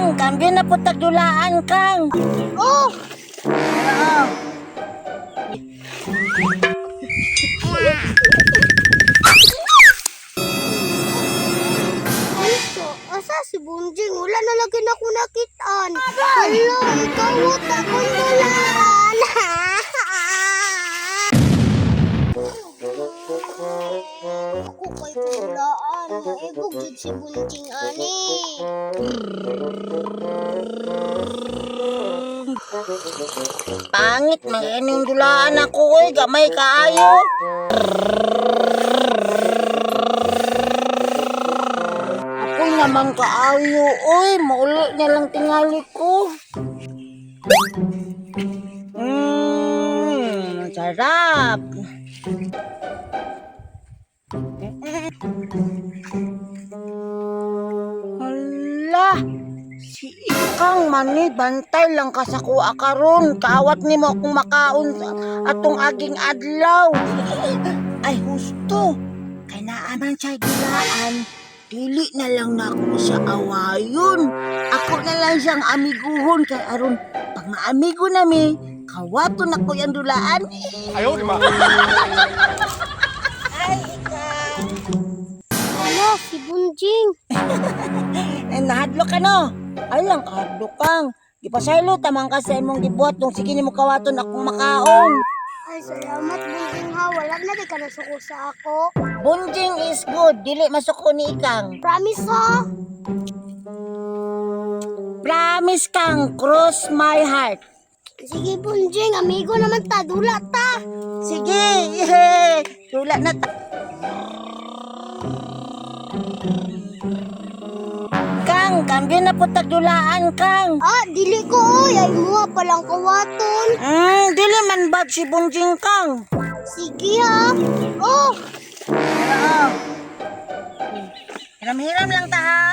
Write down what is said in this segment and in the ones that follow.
Kang, kambyo na po tagdulaan, Kang. Oh! Oo. Unsa? Asa si Bunjing? Wala na lagi na ko nakitaan. Hala, ikaw uta kong dulaan. Ako kay dulaan. Maibog jud si Bunjing ani. Pangit, mga dulaan ako, oy. Gamay kaayo. Ako naman kaayo, oy. Mauli na lang tingali ko. Sarap. Hala, si Ikang mani, bantay lang ka sa kuha karon. Kaawat nimo akong makaon atong aging adlaw. Ay husto. Kay naaman siya dulaan. Dili na lang nako siya awayon. Ako na lang siyang amiguhon kay aron pag maamigo nami, kawato na ko yung dulaan. 哎呦我的妈！ Ay, Ikang. Hala, si Bunjing. Eh, nahadlok ka no? Ay lang, kahadlok kang. Gipasaylo, tamang ka sa imong gibuhat nung sige nimo kawaton akong makaon. Ay, salamat Bunjing ha. Wala na di ka nasuko sa ako. Bunjing is good, dili masuko ni Ikang. Promise ha. Promise kang, cross my heart. Sige Bunjing, amigo naman ta. Dula ta. Sige, yehe, tula na ta. Kang, kambyo na po tagdulaan, Kang. Ah, dili ko oy. Ay muha palang kawaton. Dili man bad si Bunjing, Kang. Sige ha. Oh, Oo. Hiram-hiram lang ta, ha?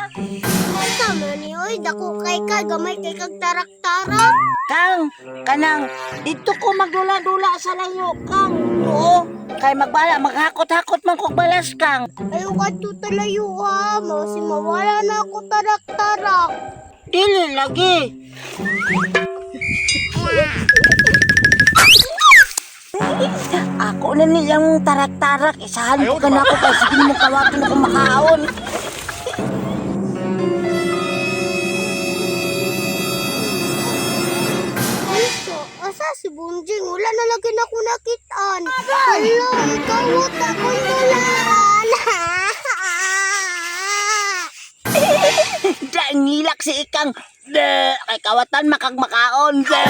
Tama ni oy, dako kay ka, gamay kay kag tarak-tarak. Kang, kanang, dito ko magdula-dula sa layo, Kang. Oo, kay magbala, maghakot-hakot man kog balas, Kang. Ayaw ka to talayo ha, masi mawala na ako tarak-tarak. Dili lagi. Ako na niyang tarak-tarak. Isahan ko ka na ako kasi sige mo kawaton ako makaon. Unsa, asa si Bunjing? Wala na lagi na ko nakitaan. Hala, ikaw uta kong dulaan. Dahil ngilak si Ikang. De, kay kawatan makagmakaon. De.